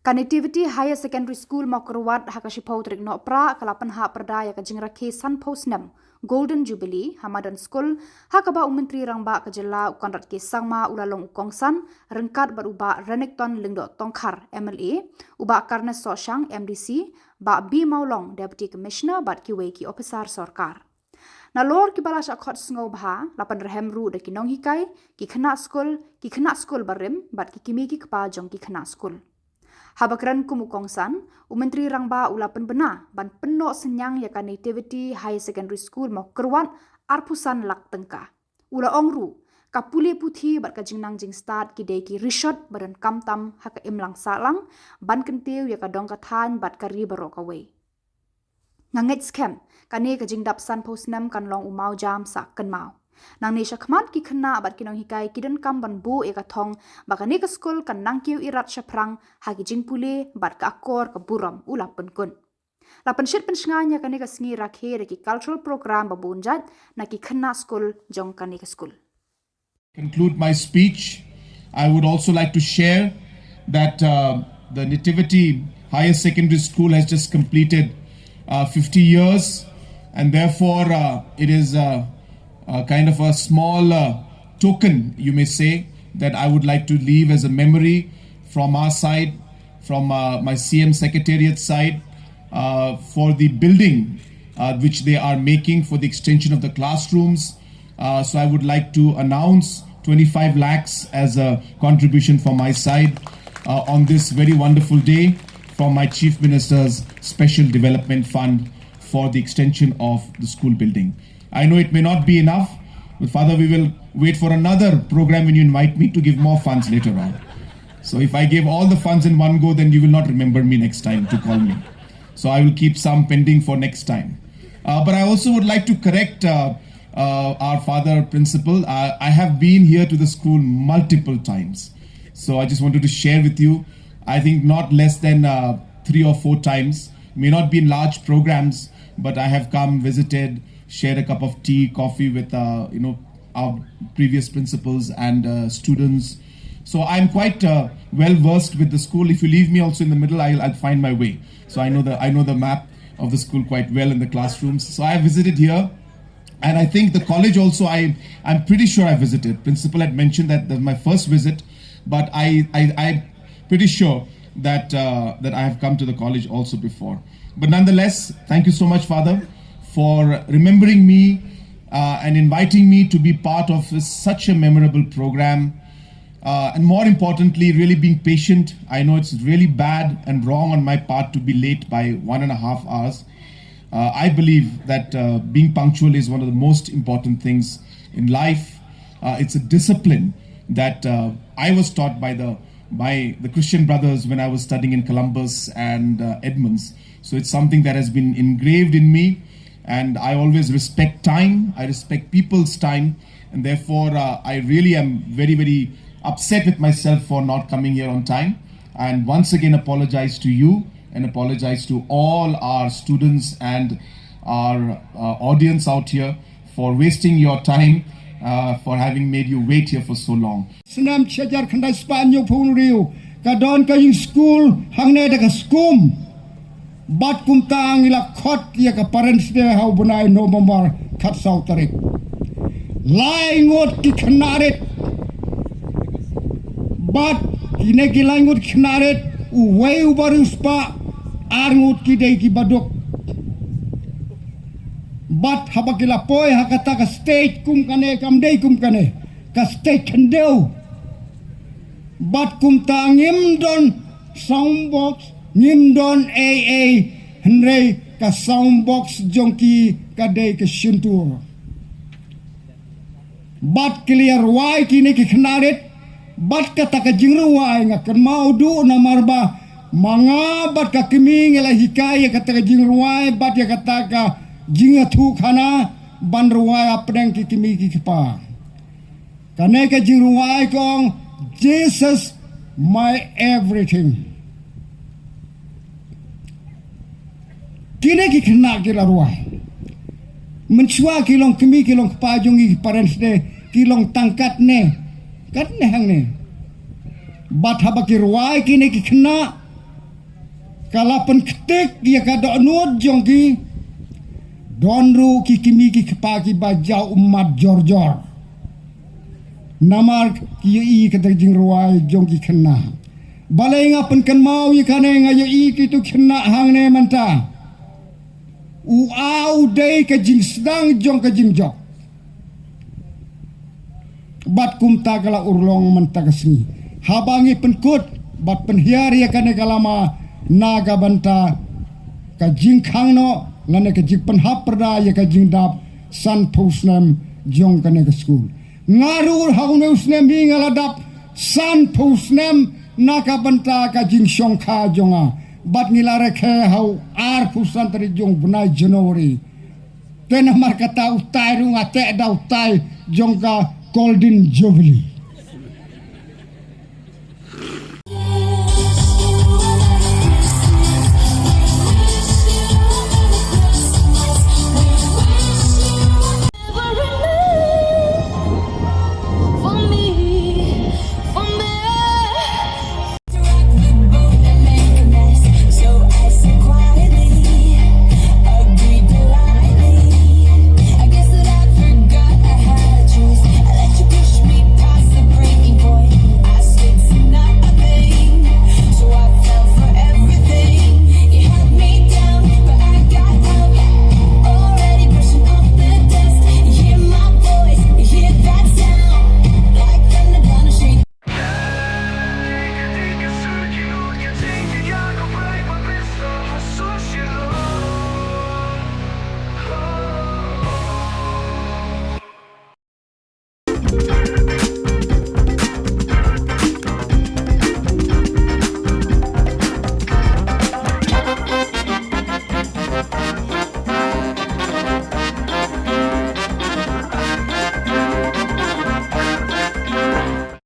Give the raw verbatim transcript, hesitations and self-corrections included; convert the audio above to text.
Ka Nativity Higher Secondary School Mawkyrwat ha ka shiphew tarik Nohprah ka la pynhap pyrda ïa ka jingrakhe sanphew snem Golden Jubilee ha madan skul, ha kaba u Myntri Rangbah ka jylla u Conrad K Sangma u la long u kongsan, ryngkat bad u Bah Renikton Lyngdoh Tongkhar, M L A, u Bah Carnes Sohshang, M D C, Bah B Mawlong, Deputy Commissioner, bad kiwei ki ophisar sorkar. Nalor kiba la shah khot sngewbha, la pynrhem ruh da ki nonghikai, ki khynnah skul, ki khynnah skul barim, bad ki kmie ki kpa jong ki khynnah skul. Haba kren kum u kongsan, u Myntri Rangbah u la pynbna ban pynnoh synñiang ïa ka Nativity Higher Secondary School Mawkyrwat arphew san lak tyngka. U la ong ruh, ka pule puthi bad ka jingnang jingstad ki dei ki rishot ba donkam tam ha ka imlang sahlang, ban kyntiew ïa ka dong ka thaiñ bad ka ri baroh kawei. Nga ngeit skhem, kane ka jingdap sanphew snem kan long u mawjam sah kynmaw. Nangne shakhmat ki khynnah bad ki nonghikai ki donkam ban buh ïa ka thong ba kane ka skul kan nang kiew irat shaphrang ha ki jingpule bad ka akor ka burom, u la pynkut. La pynshit pynshngaiñ ïa kane ka sngi rakhe da ki cultural program ba bun jait na ki khynnah skul jong kane ka skul. Conclude my speech, I would also like to share that uh, the Nativity Higher Secondary School has just completed uh, fifty years, and therefore uh, it is uh, uh, kind of a small uh, token, you may say, that I would like to leave as a memory from our side, from uh, my C M Secretariat side, uh, for the building uh, which they are making for the extension of the classrooms. Uh, so I would like to announce twenty-five lakhs as a contribution from my side uh, on this very wonderful day from my Chief Minister's Special Development Fund for the extension of the school building. I know it may not be enough, but Father, we will wait for another program when you invite me to give more funds later on. So if I give all the funds in one go, then you will not remember me next time to call me. So I will keep some pending for next time. Uh, but I also would like to correct uh, uh, our father principal. Uh, I have been here to the school multiple times. So I just wanted to share with you, I think not less than uh, three or four times, may not be in large programs, but I have come, visited, shared a cup of tea, coffee with uh, you know our previous principals and uh, students. So I'm quite uh, well versed with the school. If you leave me also in the middle, I'll, I'll find my way. So I know the I know the map of the school quite well in the classrooms. So I visited here, and I think the college also. I I'm pretty sure I visited. Principal had mentioned that that my first visit, but I I I'm pretty sure that uh, that I have come to the college also before. But nonetheless, thank you so much, Father, for remembering me uh, and inviting me to be part of such a memorable program. Uh, and more importantly, really being patient. I know it's really bad and wrong on my part to be late by one and a half hours. Uh, I believe that uh, being punctual is one of the most important things in life. Uh, it's a discipline that uh, I was taught by the by the Christian brothers when I was studying in Columbus and uh, Edmonds. So it's something that has been engraved in me, and I always respect time. I respect people's time, and therefore uh, I really am very, very upset with myself for not coming here on time. And once again, apologize to you and apologize to all our students and our uh, audience out here for wasting your time, uh, for having made you wait here for so long. Snem shihajar khyndai spah hynñiewphew hynriew ka don ka ïing skul hangne da ka skum. Bad kumta ngi la khot ïa ka Parents' Day ha u bnai November khatsaw tarik. Lai ngut ki khynnah rit. Bad kine ki lai ngut ki khynnah rit, uwei uba riewspah, ar ngut ki dei kiba duk. Bad haba ki la poi ha kata ka stage kum kane, kam dei kum kane, ka stage khyndew. Bad kumta ngim don sound box, ngim don ei ei, hynrei ka sound box jong ki ka dei ka shyntur. Bad ki la rwai kine ki khynnah rit, bad kata ka jingrwai nga kynmaw duh namar ba ma nga bad ka kmie ngi la hikai ïa kata ka jingrwai bad ïa kata ka jingïathuhkhana ban rwai hapdeng ki kmie ki kpa. Kane ka jingrwai ka ong, "Jesus my everything." Kine ki khynnah ki la rwai. Mynshuwa ki long kmie, ki long kpa jong ngi, ki Parents' Day, ki long tang katne, katne hangne. Bad haba ki rwai kine ki khynnah, Ka la pynktik ïa ka dohnud jong ki. Don ruh ki kmie ki kpa kiba jaw ummat jor jor. Namar ki ïohi kata ka jingrwai jong ki khynnah. Balei nga pynkynmaw ïa kane, nga ïohi kitu ki khynnah hangne mynta. U aw dei ka jingsdang jong ka jingjop. Bad kumta ka la urlong mynta ka sngi. Haba ngi pynkut bad pynhiar ïa kane ka lama na ka bynta ka jingkhang noh lane ka jingpynhap pyrda ïa ka jingdap sanphew snem jong kane ka skul. Nga ruh ha une u snem hi nga la dap sanphew snem na ka bynta ka jingshongkha jong nga. Bad ngi la rakhe ha u arphew san tarik jong u bnai January. Te namar kata utai ruh nga teh da utai jong ka Golden Jubilee.